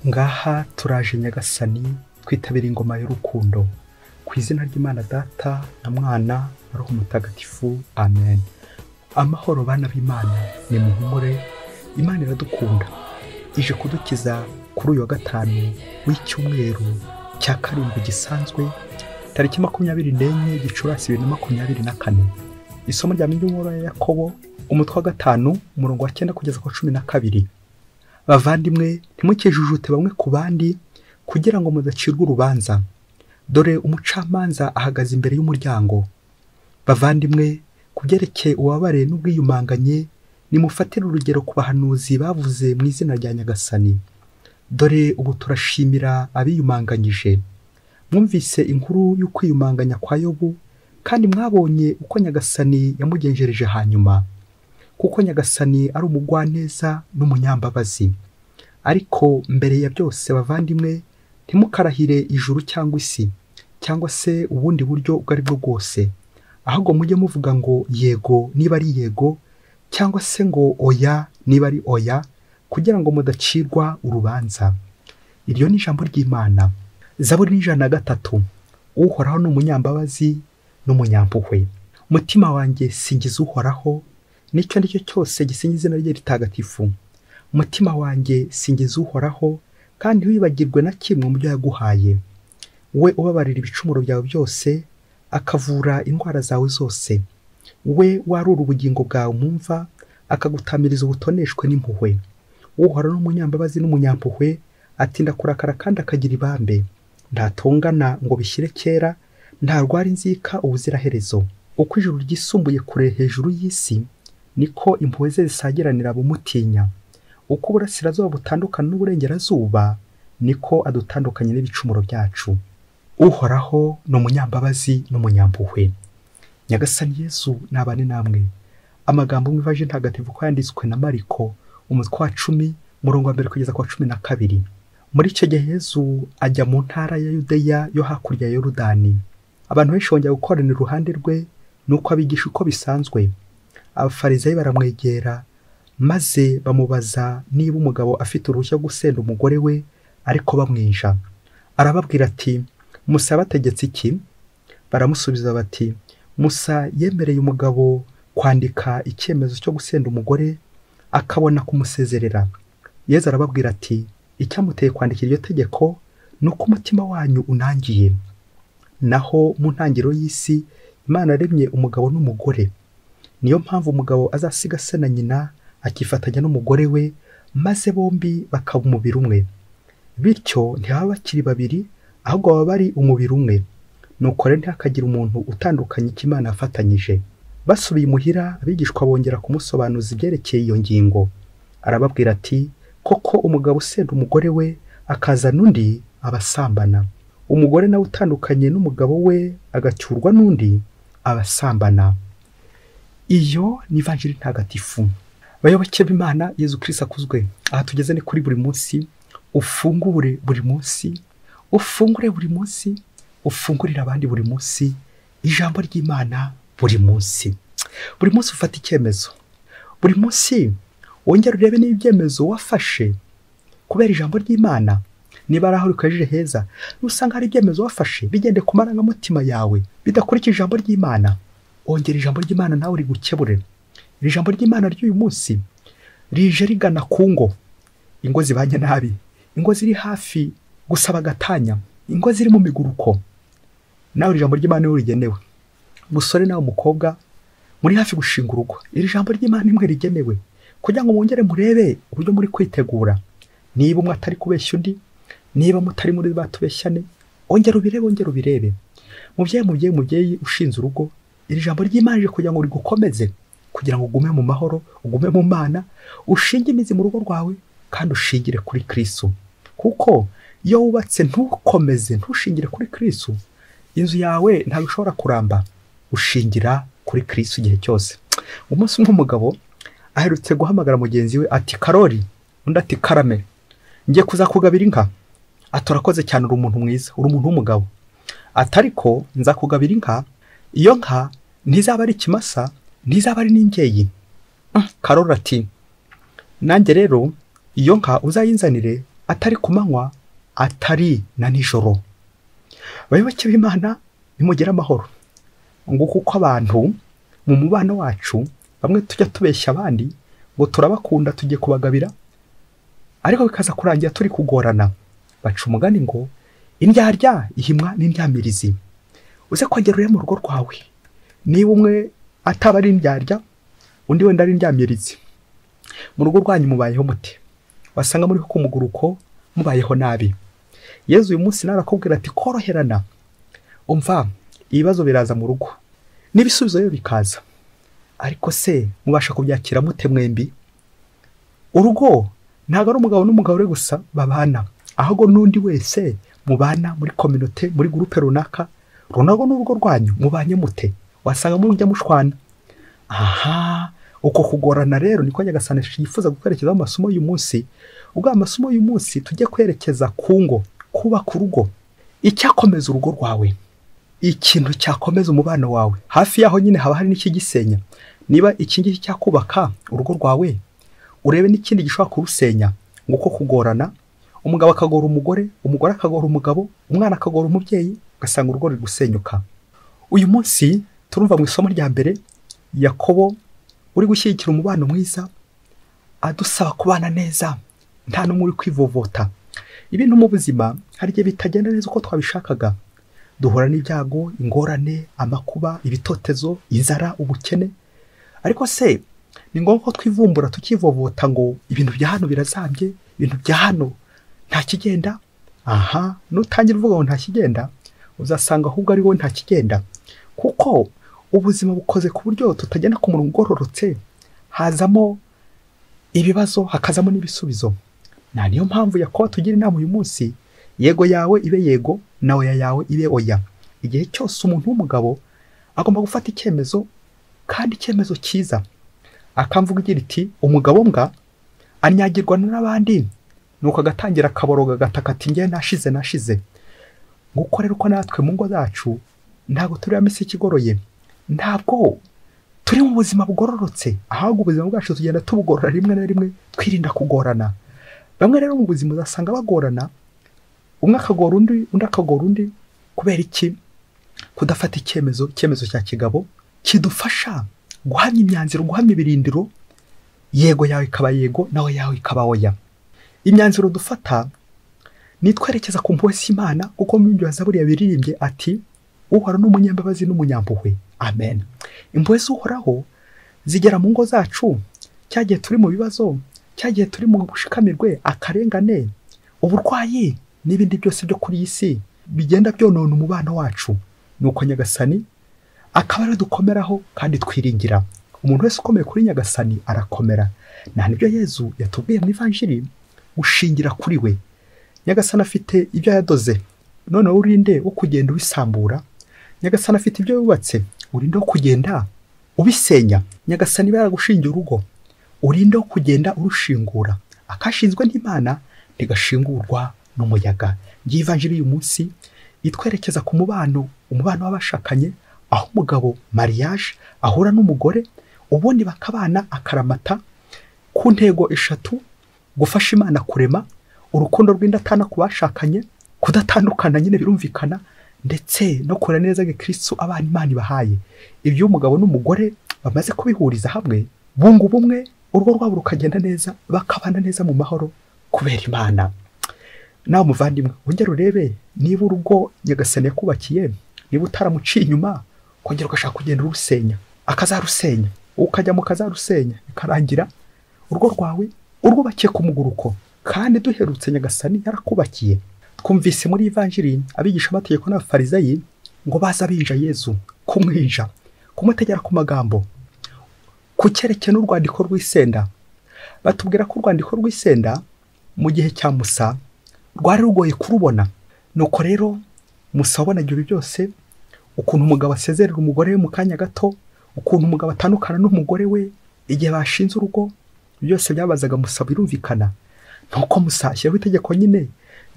Ngaha turaje Nyagasani, twitabira ingoma y'urukundo. Ku izina ry'Imana Data na Mwana na Roho Mutagatifu, amen. Amahoro bana b'Imana, ni muhumure, Imana iradukunda. Ije kudukiza kuri uyu wa gatanu w'icyumweru cya karindwi gisanzwe, tariki 24 Gicurasi 2024. Isomo rya Inkuru ya Yakobo, umutwe wa 5, umurongo wa 9 kugeza ku 12. Bavandimwe, ntimukijujute bamwe ku bandi kugira ngo mudacirwa urubanza. Dore umucamanza ahagaze imbere y'umuryango. Bavandimwe, kubyerekeye ububabare n'ubwiyumanganye, nimufatire urugero ku bahanuzi bavuze mu izina rya Nyagasani. Dore ubu turashimira abiyumanganyije. Mwumvise inkuru y'ukwiyumanganya kwa Yobu, kandi mwabonye uko Nyagasani yamugenjereje hanyuma, kuko Nyagasani ari umugwaneza n'umunyambabazi. Ariko mbere ya byose bavandimwe, ntimukarahire ijuru cyangwa isi, cyangwa se ubundi buryo ubwo ari bwo bwose, ahubwo mujye muvuga ngo yego niba ari yego, cyangwa se ngo oya niba ari oya, kugira ngo mudacirwa urubanza. Iryo ni ijambo ry'Imana. Zaburi 103. Uhoraho ni umunyambabazi n'umunyampuhwe. Mutima wanjye singiza Uhoraho, n'icyo ari cyo cyose gisingiza izina rye ritagatifu. Mutima wanjye singiza Uhoraho, kandi wibagirwe na kimwe mu byo yaguhaye. We ubabarira ibicumuro byawe byose, akavura indwara zawe zose. We warura ubugingo bwawe mu mva, akagutamiriza ubutoneshwe n'impuhwe. Uhoraho ni umunyambabazi n'umunyampuhwe, atinda kurakara kandi akagira ibambe. Ntatongana ngo bishyire kera, ntarwara inzika ubuziraherezo. Uko ijuru ryisumbuye kure hejuru y'isi, niko impuhwe ze zisagiranira abamutinya. Uko uburasirazuba butandukana n'uburengerazuba, niko adutandukanye n'ibicumuro byacu. Uhoraho ni umunyambabazi n'umunyampuhwe. Nyagasani Yesu nabane namwe. Amagambo mu Ivanjiri Ntagatifu uko yanditswe na Mariko, umutwe wa 10, umurongo wa 1 kugeza ku wa 12. Muri icyo gihe Yesu ajya mu ntara ya Yudeya yo hakurya ya Yorodani. Abantu benshi bongera gukoranira iruhande rwe, nuko abigisha uko bisanzwe. Abafarisayo baramwegera maze bamubaza niba umugabo afite uruhushya rwo gusenda umugore we, ariko bamwinja. Arababwira ati, Musa yabategetse iki? Baramusubiza bati, Musa yemereye umugabo kwandika icyemezo cyo gusenda umugore, akabona kumusezerera. Yesu arababwira ati, icyamuteye kwandika iryo tegeko ni uko umutima wanyu unangiye. Naho mu ntangiriro y'isi Imana yaremye umugabo n'umugore. Niyo mpamvu umugabo azasiga se na nyina akifatanya n'umugore we, maze bombi bakaba umubiri umwe. Bityo ntibaba bakiri babiri, ahubwo baba bari umubiri umwe. Nuko rero ntihakagire umuntu utandukanye icyo Imana yafatanyije. Basubiye imuhira, abigishwa bongera kumusobanuza ibyerekeye iyo ngingo. Arababwira ati, koko umugabo usenda umugore we akazana undi abasambana. Umugore nawe utandukanye n'umugabo we agacyurwa n'undi abasambana. Iyo ni Ivanjiri Ntagatifu. Bayoboke b'Imana, Yezu Kristo akuzwe. Aha tugeze ni kuri buri munsi, ufungure buri munsi, ufungure buri munsi, ufungurira abandi buri munsi, ijambo ry'Imana buri munsi. Buri munsi ufata icyemezo. Buri munsi wongera urebe niba ibyemezo wafashe kubera ijambo ry'Imana, niba ari aho rikojeje heza. Nusanga hari ibyemezo wafashe bigende ku marangamutima yawe bidakurikije ijambo ry'Imana, ongera ijambo ry'Imana nawe rigukebure. Iri jambo ry'Imana ry'uyu munsi rije rigana ku ngo, ingo zibanye nabi, ingo ziri hafi gusaba gatanya, ingo ziri mu miguruko. Nawe iri jambo ry'Imana niwe rigenewe. Musore nawe mukobwa muri hafi gushinga urugo, iri jambo ry'Imana nimwe rigenewe kugira ngo mwongere murebe uburyo muri kwitegura. Niba umwe atari kubeshya undi, niba mutari muri batubeshyane, ongera ubirebe, ongera ubirebe. Mubyeyi, mubyeyi, mubyeyi ushinze urugo, iri jambo ry'Imana rije kugira ngo rigukomeze, kugira ngo ugume mu mahoro, ugume mu Mana, ushinge imizi mu rugo rwawe, kandi ushingire kuri Kristo. Kuko iyo wubatse ntukomeze, ntushingire kuri Kristo, inzu yawe ntabwo ishobora kuramba. Ushingira kuri Kristo igihe cyose. Umunsi umwe umugabo aherutse guhamagara mugenzi we ati, Karori, undi ati, Karame, ngiye kuzakugabira inka. Ati, urakoze cyane, uri umuntu mwiza, uri umuntu w'umugabo. Ati, ariko nzakugabira inka, iyo nka ntizaba ari ikimasa, ntizaba ari n'imbyeyi. Karori ati, nanjye rero iyo nka uzayinzanire atari ku manywa, atari na nijoro. Bayoboke b'Imana, nimugire amahoro. Ngo kuko abantu mu mubano wacu bamwe tujya tubeshya abandi ngo turabakunda tugiye kubagabira, ariko bikaza kurangira turi kugorana. Baca umugani ngo indyarya ihimwa n'indyamirizi. Uze kongera urebe mu rugo rwawe, niba umwe ataba ari indyarya undi wenda ari indyamirizi, mu rugo rwanyu mubayeho mute? Wasanga muri ku muguruko mubayeho nabi. Yezu uyu munsi narakubwira ati koroherana. Umva, ibibazo biraza mu rugo n'ibisubizo rero bikaza, ariko se mubasha kubyakira mute mwembi? Urugo ntabwo ari umugabo n'umugore gusa babana, ahubwo n'undi wese mubana muri kominote, muri gurupe runaka, runako n'urugo rwanyu mubanye mute? Wasanga mujya mushwana. Aha, uko kugorana rero niko Nyagasani yifuza kwerekeza amasomo y'uyu munsi. Ubwo amasomo y'uyu munsi tujye kwerekeza ku ngo, kubaka urugo, icyakomeza urugo rwawe, ikintu cyakomeza umubano wawe. Hafi yaho nyine haba hari n'ikigisenya. Niba iki ngiki cyakubaka urugo rwawe, urebe n'ikindi gishobora kurusenya. Nguko kugorana, umugabo akagora umugore, umugore akagora umugabo, umwana akagora umubyeyi, ugasanga urugo ruri gusenyuka. Uyu munsi turumva mu isomo rya mbere Yakobo uri gushyigikira umubano mwiza, adusaba kubana neza, nta n'umwe uri kwivovota. Ibintu mu buzima hari igihe bitagenda neza uko twabishakaga. Duhura n'ibyago, ingorane, amakuba, ibitotezo, inzara, ubukene. Ariko se ni ngombwa ko twivumbura tukivovota ngo ibintu bya hano birazambye, ibintu bya hano nta kigenda? Aha, nutangira uvuga ngo nta kigenda, uzasanga ahubwo ari wowe nta kigenda. Kuko ubuzima bukoze ku buryo tutagenda ku murongo ugororotse, hazamo ibibazo, hakazamo n'ibisubizo. Na niyo mpamvu Yakobo tugira inama uyu munsi, yego yawe ibe yego, na oya yawe ibe oya. Igihe cyose umuntu w'umugabo agomba gufata icyemezo, kandi icyemezo cyiza. Akamvuga igira iti umugabo mbwa anyagirwa n'abandi, nuko agatangira akaboroga agataka ati nge nashize nashize. Nguko rero uko natwe mu ngo zacu ntabwo turi amisi ikigoroye, ntabwo turi mu buzima bugororotse, ahubwo ubuzima bwacu tugenda tubugorora rimwe na rimwe twirinda kugorana. Bamwe rero mu buzima uzasanga bagorana, umwe akagora undi, undi akagora undi. Kubera iki? Kudafata icyemezo, icyemezo cya kigabo kidufasha guhamya imyanzuro, guhamya ibirindiro. Yego yawe ikaba yego, nawe yawe ikaba oya. Imyanzuro dufata nitwerekeza ku mpuhwe z'Imana, kuko mu byo Zaburi yabiririmbye ati Uhoraho ni umunyambabazi n'umunyampuhwe. Amen. Impuhwe z'Uhoraho zigera mu ngo zacu, cyagiye turi mu bibazo, cyagiye turi mu bushikamirwe, akarengane, uburwayi n'ibindi byose byo kuri iyi si bigenda byonona umubano wacu. Nuko Nyagasani akaba ari dukomeraho kandi twiringira. Umuntu wese ukomeye kuri Nyagasani arakomera. Na nibyo Yezu yatubwiye mu Ivanjiri, ushingira kuri we. Nyagasani afite ibyo yadoze, none urinde wo kugenda ubisambura. Nyagasani afite ibyo yubatse, urinde wo kugenda ubisenya. Nyagasani yaragushingiye urugo, urinde wo kugenda urushingura. Akashinzwe n'Imana ntigashingurwa n'umuyaga. Ngiyi Ivanjiri y'uyu munsi itwerekeza ku mubano, umubano w'abashakanye, aho umugabo mariage ahura n'umugore, ubundi bakabana akaramata ku ntego eshatu: gufasha Imana kurema, urukundo rw'indatana ku bashakanye, kudatandukana nyine birumvikana, ndetse no kurera neza Gikristo abana Imana ibahaye. Ibyo umugabo n'umugore bamaze kubihuriza hamwe, bunga ubumwe, urugo rwabo rukagenda neza, bakabana neza mu mahoro kubera Imana. Nawe muvandimwe, wongere urebe niba urugo Nyagasani yakubakiye, niba utaramuciye inyuma, kongera ugashaka kugenda urusenya, akazarusenya, ukajya mu kazarusenya, bikarangira urugo rwawe urwubakiye ku muguruko. Kandi duherutse Nyagasani yarakubakiye. Twumvise muri Ivanjiri abigisha amategeko n'abafarizayi ngo baza binja Yezu, kumwinja, kumutegera ku magambo, ku cyerekeye n'urwandiko rw'isenda. Batubwira ko urwandiko rw'isenda mu gihe cya Musa rwari rugoye kurubona. Nuko rero Musa wabonaga ibi byose, ukuntu umugabo asezerera umugore we mu kanya gato, ukuntu umugabo atandukana n'umugore we igihe bashinze urugo, byose byabazaga Musa, birumvikana. Nuko Musa ashyiraho itegeko nyine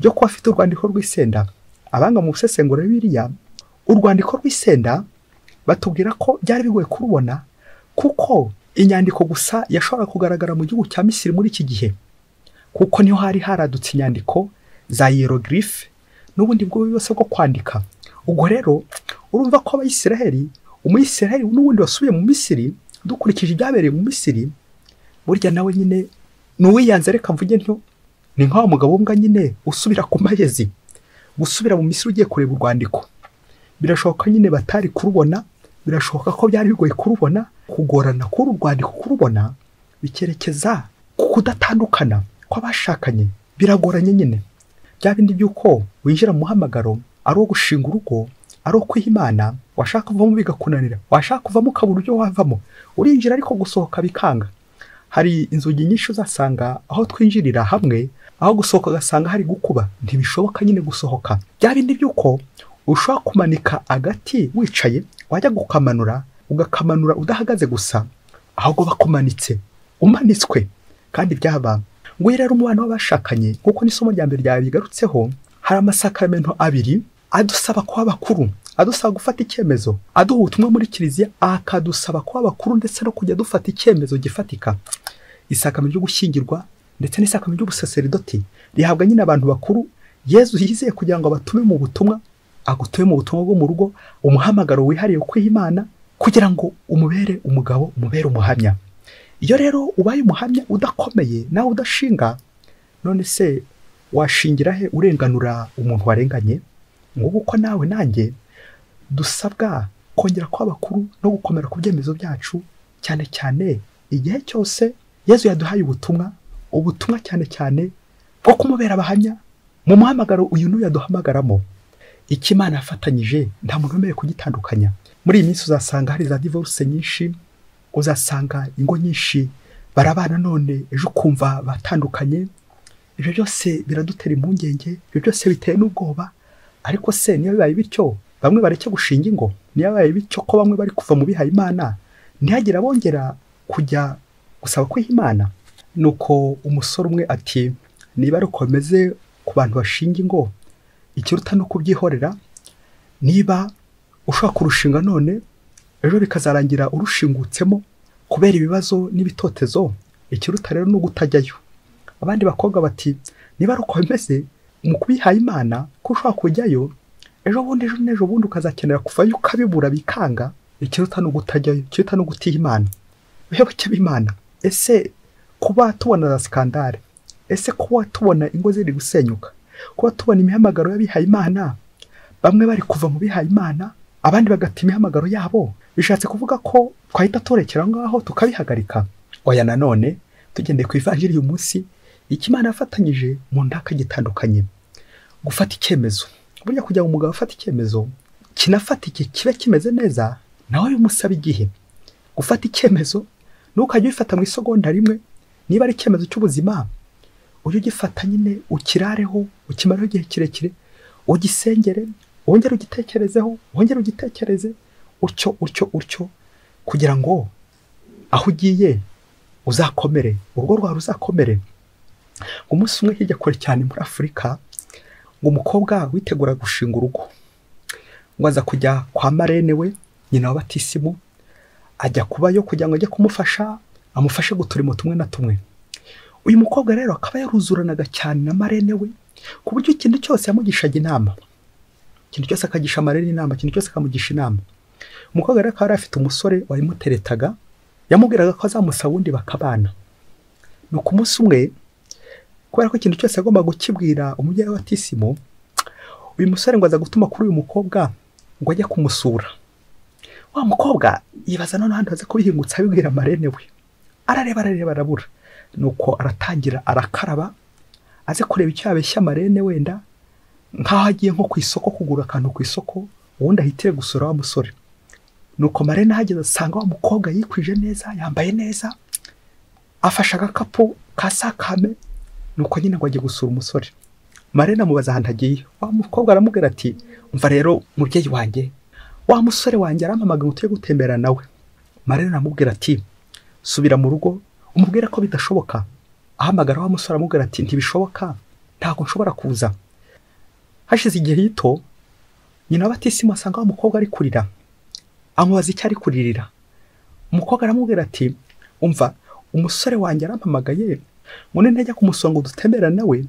ryo kuba afite urwandiko rw'isenda. Abanga mu busesengura Bibiliya, urwandiko rw'isenda batubwira ko byari bigoye kurubona, kuko inyandiko gusa yashobora kugaragara mu gihugu cya Misiri muri iki gihe. kuko niho hari haradutse inyandiko za hieroglyphe n'ubundi bwo byose bwo kwandika. Ubwo rero urumva ko Abayisiraheli, Umuyisiraheli n'ubundi wasubiye mu Misiri, dukurikije ibyabereye mu Misiri, burya nawe nyine nuwiyanze, reka mvuge ntyo, ni nka wa mugabo mbwa nyine usubira ku mayezi. Gusubira mu Misiri ugiye kureba urwandiko, birashoboka nyine batari kurubona, birashoboka ko byari bigoye kurubona. Kugorana kuri urwandiko kurubona bikerekeza ku kudatandukana kw'abashakanye, biragoranye nyine. Bya bindi by'uko winjira mu muhamagaro ari uwo gushinga urugo, ari uwo kwiha Imana, washaka kuvamo bigakunanira, washaka kuvamo ukabura uburyo wavamo, urinjira ariko gusohoka bikanga. Hari inzugi nyinshi uzasanga aho twinjirira hamwe, aho gusohoka ugasanga hari gukuba, ntibishoboka nyine gusohoka. Bya bindi by'uko ushobora kumanika agati wicaye, wajya gukamanura ugakamanura udahagaze gusa, ahubwo bakumanitse, umanitswe. Kandi byaba ngo rero umubano w'abashakanye, nkuko n'isomo rya mbere ryabigarutseho, hari amasakaramentu abiri adusaba kuba bakuru, adusaba gufata icyemezo, aduha ubutumwa muri kiliziya, akadusaba kuba bakuru ndetse no kujya dufata icyemezo gifatika. Isakaramentu ryo gushyingirwa ndetse n'isakaramentu ry'ubusaseridoti rihabwa nyine abantu bakuru Yezu yizeye kugira ngo abatume mu butumwa, agutume mu butumwa bwo mu rugo, umuhamagaro wihariye kwiha Imana kugira ngo umubere umugabo, umubere umuhamya. Iyo rero ubaye umuhamya udakomeye nawe udashinga, none se washingira he urenganura umuntu warenganye? Nguko uko nawe nanjye dusabwa kongera kuba bakuru no gukomera ku byemezo byacu, cyane cyane igihe cyose Yezu yaduhaye ubutumwa, ubutumwa cyane cyane bwo kumubera abahamya mu muhamagaro uyu n'uyu yaduhamagaramo. Icyo Imana yafatanyije nta muntu wemerewe kugitandukanya. Muri iyi minsi uzasanga hari za divorce nyinshi, uzasanga ingo nyinshi barabana none ejo ukumva batandukanye. Ibyo byose biradutera impungenge, ibyo byose biteye n'ubwoba. Ariko se niyo bibaye bityo bamwe bareke gushinga ingo, niyo bibaye bityo ko bamwe bari kuva mu bihaye Imana, ntihagire abongera kujya gusaba kwiha Imana. Nuko umusore umwe ati niba ari uko bimeze ku bantu bashinga ingo, ikiruta no kubyihorera. Niba ushobora kurushinga none ejo bikazarangira urushingutsemo kubera ibibazo n'ibitotezo, ikiruta rero no gutajyayo. Abandi bakobwa bati niba ari uko bimeze mu kubihaye Imana ko ushobora kujyayo ejo bundi ejo n'ejo bundi ukazakenera kuvayo ukabibura bikanga, ikiruta no gutajyayo, ikiruta no gutiha Imana. Biyoboke b'Imana, ese kuba tubona za skandale, ese kuba tubona ingo ziri gusenyuka, kuba tubona imihamagaro y'abihaye Imana, bamwe bari kuva mu bihaye Imana abandi bagata imihamagaro yabo, bishatse kuvuga ko twahita turekera ngaho tukabihagarika? Oya, nanone tugendeye ku ivanjiri uyu munsi, icyo Imana yafatanyije mu ndakagitandukanye. Gufata icyemezo, burya kugira ngo umugabo afate icyemezo kinafatike kibe kimeze neza, nawe bimusaba igihe. Gufata icyemezo ntukajye ubifata mu isegonda rimwe. Niba ari icyemezo cy'ubuzima, ujye ugifata nyine ukirareho, ukimareho igihe kirekire, ugisengere, wongere ugitekerezeho, wongere ugitekereze, utyo utyo utyo, kugira ngo aho ugiye uzakomere, urugo rwawe ruzakomere. Ngo umunsi umwe hirya kure cyane muri Afurika, ngo umukobwa witegura gushinga urugo, ngo aza kujya kwa marene we, nyina wa Batisimu, ajya kubayo kugira ngo ajye kumufasha, amufashe guturimo tumwe na tumwe. Uyu mukobwa rero akaba yaruzuranaga cyane na marene we, ku buryo ikintu cyose yamugishaga inama, ikintu cyose akagisha marene inama, ikintu cyose akamugisha inama. Umukobwa rero akaba yari afite umusore wayimuteretaga, yamubwiraga ko azamusaba undi bakabana. Nuko umunsi umwe, kubera ko ikintu cyose agomba gukibwira umubyeyi wa Batisimu, uyu musore ngo aza gutuma kuri uyu mukobwa ngo ajye kumusura. Wa mukobwa yibaza none handi aza kubihingutsa abibwira marene we. Arareba arareba arabura. Nuko aratangira arakaraba, aze kureba icyo yabeshya marene, wenda nkaho agiye nko ku isoko kugura akantu ku isoko, ubundi ahitire gusura wa musore. Nuko marene ahageze asanga wa mukobwa yikwije neza, yambaye neza, afashe agakapu ka sakame, nuko nyine ngo ajye gusura umusore. Marene amubaza ahantu agiye. Wa mukobwa aramubwira ati umva rero mubyeyi wanjye, wa musore wanjye arampamagaye ngo tujye gutembera nawe. Marene aramubwira ati subira mu rugo umubwira ko bidashoboka. Ahamagara wa musore aramubwira ati ntibishoboka, ntabwo nshobora kuza. Hashize igihe gito, nyina wa Batisimu asanga wa mukobwa ari kurira, amubaza icyo ari kuririra. Umukobwa aramubwira ati umva, umusore wanjye arampamagaye Ngo nintajya kumusura ngo dutemberane nawe,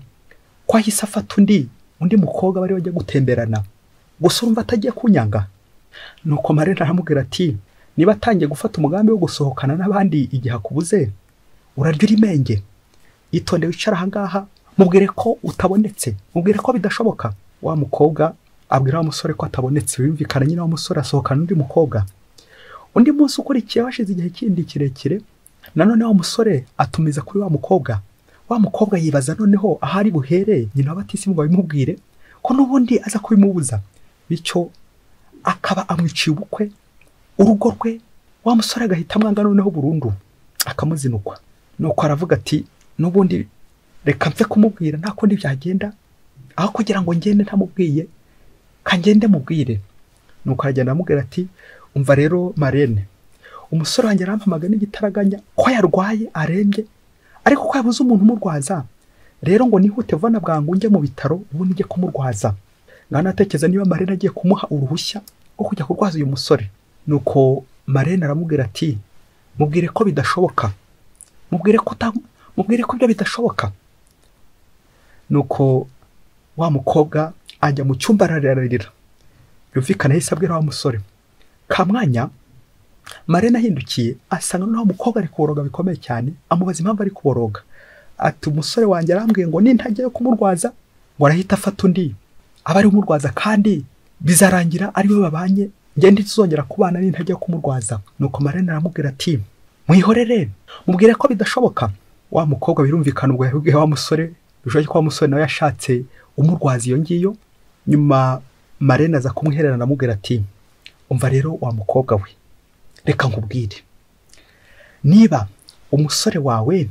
ko ahise afata undi mukobwa bari bajya gutemberana, gusa urumva atagiye kunyanga. Nuko marene aramubwira ati niba atangiye gufata umugambi wo gusohokana n'abandi igihe akubuze, urarya urimenge, itonde wicara aha ngaha, mubwire ko utabonetse, mubwire ko bidashoboka. Wa mukobwa abwira wa musore ko atabonetse, bimvikana nyine wa musore asohokana n'undi mukobwa. Undi munsi ukurikiye hashize igihe kindi kirekire, nanone wa musore atumiza kuri wa mukobwa. Wa mukobwa yibaza noneho ahari buhere nyina wa Batisimu ngo abimubwire ko n'ubundi aza kubimubuza, bityo akaba amwiciye ubukwe, urugo rwe. Wa musore agahita amwanga noneho burundu, akamuzinukwa. Nuko aravuga ati n'ubundi reka mfe kumubwira, nta kundi byagenda, aho kugira ngo ngende ntamubwiye kangende mubwire. Nuko aragenda amubwira ati umva rero marene, umusore wanjye arampamaga n'igitaraganya ko yarwaye arembye, ariko ko yabuze umuntu umurwaza, rero ngo nihute vuba na bwangu njye mu bitaro ubundi njye kumurwaza. Nganatekereza niba marene agiye kumuha uruhushya rwo kujya kurwaza uyu musore. Nuko marene aramubwira ati mubwire ko bidashoboka, mubwire ko ibyo bidashoboka. Nuko wa mukobwa ajya mu cyumba ararira, yumvikana yahise abwira wa musore. Kamwanya marene ahindukiye asanga noneho umukobwa ari kuboroga bikomeye cyane, amubaza impamvu ari kuboroga. Ati umusore wanjye arambwiye ngo nintajyayo kumurwaza ngo arahita afata undi aba ari umurwaza, kandi bizarangira ari we babanye, njye ntituzongera kubana nintajya kumurwaza. Nuko marene aramubwira ati mwihorere, mubwire ko bidashoboka. Wa mukobwa birumvikana ubwo yabibwiye wa musore, bishoboke ko wa musore nawe yashatse umurwaza iyo ngiyo. Nyuma marene aza kumwihererana aramubwira ati umva rero wa mukobwa we, reka nkubwire, niba umusore wawe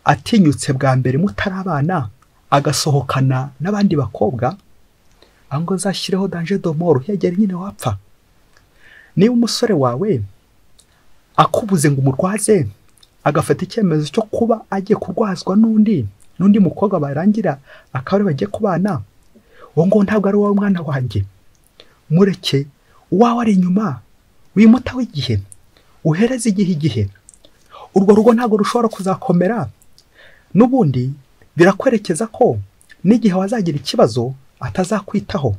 atinyutse bwa mbere mutarabana agasohokana n'abandi bakobwa, ngo nzashyireho danger de mort, yegere nyine wapfa. Niba umusore wawe akubuze ngo umurwaze, agafata icyemezo cyo kuba agiye kurwazwa n'undi mukobwa barangira akaba ari bagiye kubana, uwo ngo ntabwo ari wowe mwana wanjye, mureke uwawe ari inyuma, wimuta w'igihe, uhereze igihe, urwo rugo ntabwo rushobora kuzakomera. N'ubundi birakwerekeza ko n'igihe wazagira ikibazo atazakwitaho,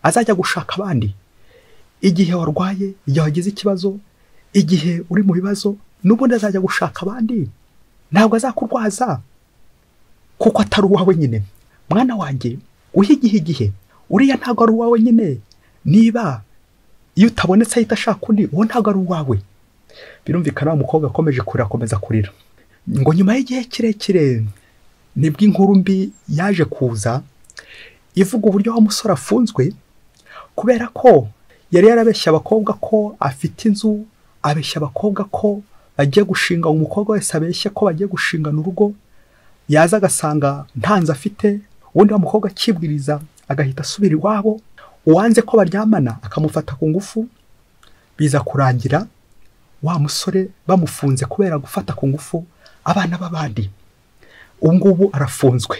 azajya gushaka abandi. Igihe warwaye, igihe wagize ikibazo, igihe uri mu bibazo, n'ubundi azajya gushaka abandi, ntabwo azakurwaza kuko atari uwawe nyine. Mwana wanjye, uhe igihe, uriya ntabwo ari uwawe nyine. Niba iyo utabonetse ahita ashaka undi, uwo ntabwo ari uwawe. Birumvikana wa mukobwa akomeje kurira, akomeza kurira. Ngo nyuma y'igihe kirekire nibwo inkuru mbi yaje kuza ivuga uburyo wa musore afunzwe, kubera ko yari yarabeshya abakobwa ko afite inzu, abeshya abakobwa ko bagiye gushinga, umukobwa wese abeshye ko bagiye gushingana urugo, yaza agasanga nta nzu afite, ubundi wa mukobwa akibwiriza agahita asubira iwabo, uwanze ko baryamana akamufata ku ngufu. Biza kurangira wa musore bamufunze kubera gufata ku ngufu abana b'abandi. Ubu ngubu arafunzwe.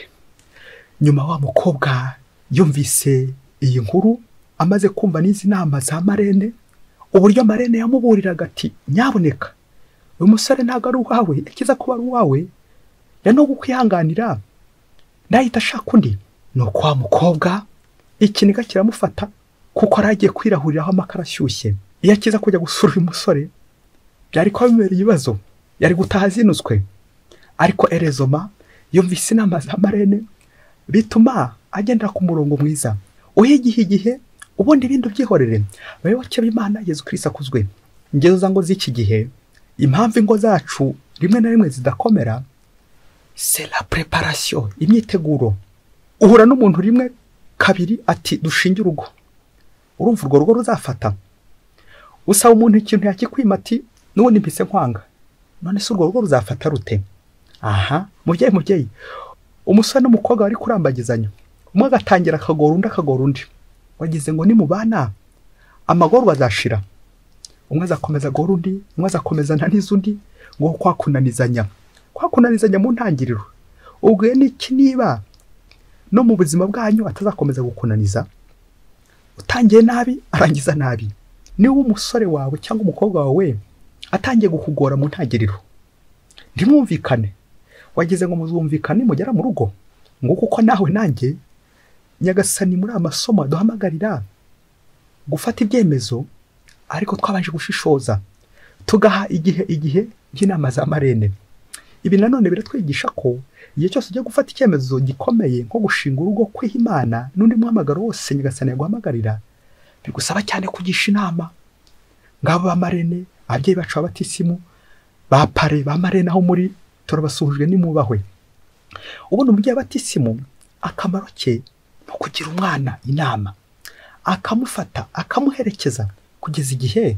Nyuma wa mukobwa yumvise iyi nkuru, amaze kumva n'izi nama za marene, uburyo marene yamuburiraga ati nyaboneka uyu musore ntabwo ari uwawe, yakiza kuba ari uwawe ya no kukwihanganira nahita ashaka undi. Nuko wa mukobwa ikiniga kiramufata, kuko aragiye kwirahuriraho amakara ashyushye. Iyo akiza kujya gusura uyu musore byari kuba bimereye ibibazo, yari gutaha azinutswe. Ariko erezoma yumvise inama za marene, bituma agendera ku murongo mwiza, uhe igihe, ubundi ibindi byihorere. Abayoboke b'Imana, Yezu Kristo akuzwe. Ingezo ngo z'iki gihe, impamvu ingo zacu rimwe na rimwe zidakomera, c'est la préparation, imyiteguro. Uhura n'umuntu rimwe kabiri ati dushinge urugo, urumva urwo rugo ruzafata. Usaba umuntu ikintu yakikwima ati n'ubundi mpise nkwanga, none se urwo rugo ruzafata rute? Aha mubyeyi, umusore n'umukobwa bari kurambagizanya, umwe agatangira akagora undi akagora undi, wagize ngo nimubana amagorwa azashira, umwe azakomeza agora undi, umwe azakomeza ananiza undi, ngo kwakunanizanya mu ntangiriro. Ubwo n'iki niba no mu buzima bwanyu atazakomeza gukunaniza, utangiye nabi arangiza nabi. Niba umusore wawe cyangwa umukobwa wawe atangiye gukugora mu ntangiriro, ntimwumvikane, Wagize ngo muzumvikane mugera mu rugo? Ngo kuko nawe nanjye Nyagasani muri amasomo duhamagarira gufata ibyemezo, ariko twabanje gushishoza, tugaha igihe nk'inama za marene. Ibi nanone biratwigisha ko igihe cyose ujya gufata icyemezo gikomeye nko gushinga urugo, kwiha Imana n'undi muhamagaro wose Nyagasani yaguhamagarira, bigusaba cyane kugisha inama. Ngabo ba marene, ababyeyi bacu b'abatisimu, ba pare, ba marene aho muri, turabasuhujwe nimubahwe. Ubundi umubyeyi w'abatisimu akamaro ke ni kugira umwana inama, akamufata akamuherekeza kugeza igihe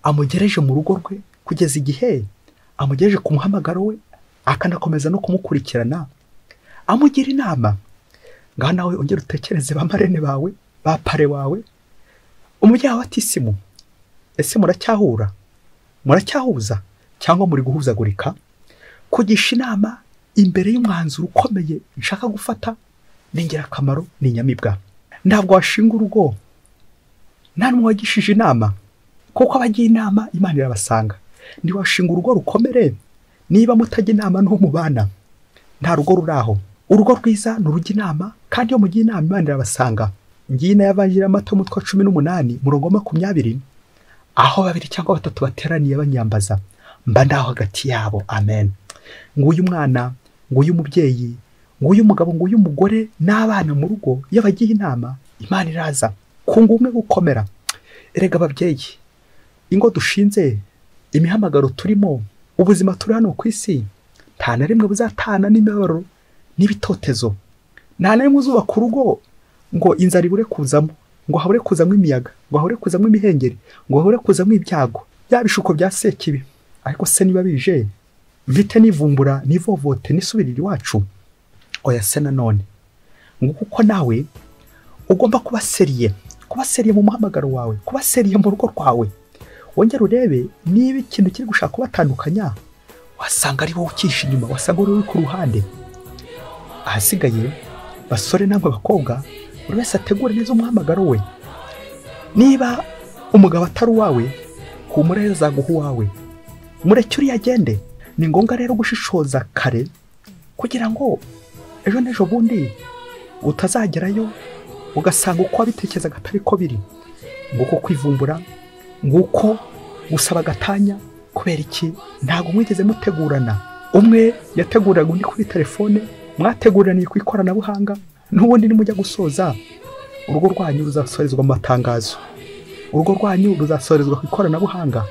amugereje mu rugo rwe, kugeza igihe amugejeje ku muhamagaro we, akanakomeza no kumukurikirana amugira inama. Ngaho nawe ongera utekereze ba marene bawe, ba pare wawe, umubyeyi w'abatisimu, ese muracyahura, muracyahuza cyangwa muri guhuzagurika? Kugisha inama imbere y'umwanzuro ukomeye nshaka gufata ni ingirakamaro, ni inyamibwa. Ntabwo washinga urugo nta n'umwe wagishije inama, kuko abagiye inama Imana irabasanga. Ntiwashinga urugo rukomere niba mutajya inama n'uwo mubana. Nta rugo ruraho. Urugo rwiza ni urujya inama, kandi iyo mugiye inama Imana irabasanga. Ngiyi na Evanjiri ya Matayo umutwe wa 18 murongo 20, aho babiri cyangwa batatu bateraniye banyambaza, mba ndaho hagati yabo. Amen. Nguyu mwana, nguyu mubyeyi, nguyu mugabo, nguyu mugore n'abana mu rugo, iyo bagiye inama Imana iraza kunga umwe gukomera. Erega ababyeyi, ingo dushinze, imihamagaro turimo, ubuzima turi hano ku isi, nta na rimwe buzatana n'imibabaro n'ibitotezo. Nta na rimwe uzubaka urugo ngo inzara ibure kuzamo, ngo habure kuzamo imiyaga, ngo habure kuzamo imihengeri, ngo habure kuzamo ibyago, bya bishuko bya sekibi. Ariko se niba bije, mvite nivumbura, nivovote, nisubirira iwacu? Oya se nanone. Ngo kuko nawe ugomba kuba seriye, kuba seriye mu muhamagaro wawe, kuba seriye mu rugo rwawe. Wongera urebe niba ikintu kiri gushaka kubatandukanya, wasanga ari wowe ukisha inyuma, wasanga uri ku ruhande. Ahasigaye basore namwe bakobwa, buri wese ategure neza umuhamagaro we. Niba umugabo atari uwawe, humura azaguha uwawe, mureke uriya agende. Ni ngombwa rero gushishoza kare kugira ngo ejo n'ejo bundi utazagerayo ugasanga uko wabitekerezaga atari ko biri. Nguko kwivumbura, nguko gusaba gatanya. Kubera iki? Ntabwo mwigeze mutegurana. Umwe yateguraga undi kuri telefone, mwateguraniye ku ikoranabuhanga, n'ubundi nimujya gusoza urugo rwanyu ruzasorezwa mu matangazo, urugo rwanyu ruzasorezwa ku ikoranabuhanga.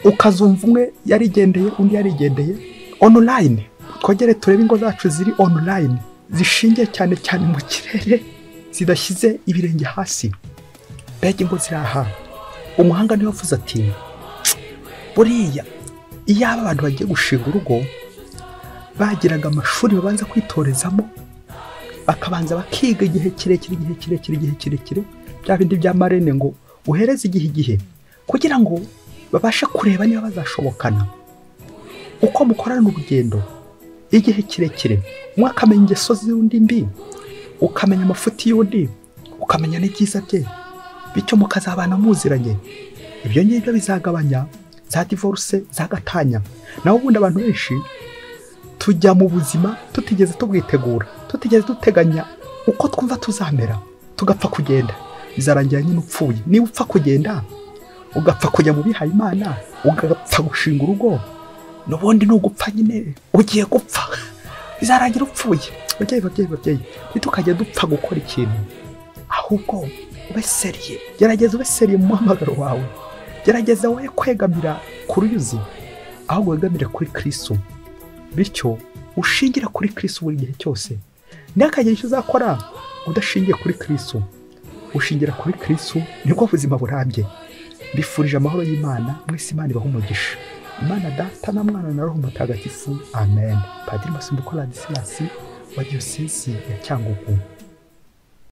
Ukazumva umwe yarigendeye undi yarigendeye online. Twongere turebe ingo zacu ziri online, zishingiye cyane cyane mu kirere, zidashyize ibirenge hasi. Mbega ingo ziri aha! Umuhanga niwe wavuze ati buriya iyo abantu bagiye gushinga urugo bagiraga amashuri babanza kwitorezamo, bakabanza bakiga igihe kirekire, igihe kirekire, igihe kirekire, bya bindi bya marene ngo uhereze igihe kugira ngo babashe kureba niba bazashobokana. Uko mukorana urugendo igihe kirekire, umwe akamenya ingeso z'undi mbi, ukamenya amafuti y'undi, ukamenya n'ibyiza bye, bityo mukazabana muziranye. Ibyo ngibyo bizagabanya za divorce, za gatanya. Naho ubundi abantu benshi tujya mu buzima tutigeze tubwitegura, tutigeze duteganya uko twumva tuzamera, tugapfa kugenda. Bizarangira nyine upfuye. Niba upfa kugenda, ugapfa kujya mu bihaye Imana, ugapfa gushinga urugo, n'ubundi nugupfa nyine ugiye gupfa, bizarangira upfuye. Babyeyi, babyeyi, babyeyi, ntitukajya dupfa gukora ikintu, ahubwo ube seriye. Gerageza ube seriye mu muhamagaro wawe. Gerageza wowe kwegamira ku ruyuzi, ahubwo wegamire kuri Kristo. Bityo ushingira kuri Kristo buri gihe cyose. Ntihakagire icyo uzakora udashingiye kuri Kristo. Ushingira kuri Kristo nibwo buzima burambye. Mbifurije amahoro y'Imana, mwese Imana ibahe umugisha. Imana Data na Mwana na Roho Mutagatifu. Amen. Padiri Masumbuko Ladislas wa Diyosezi ya Cyangugu.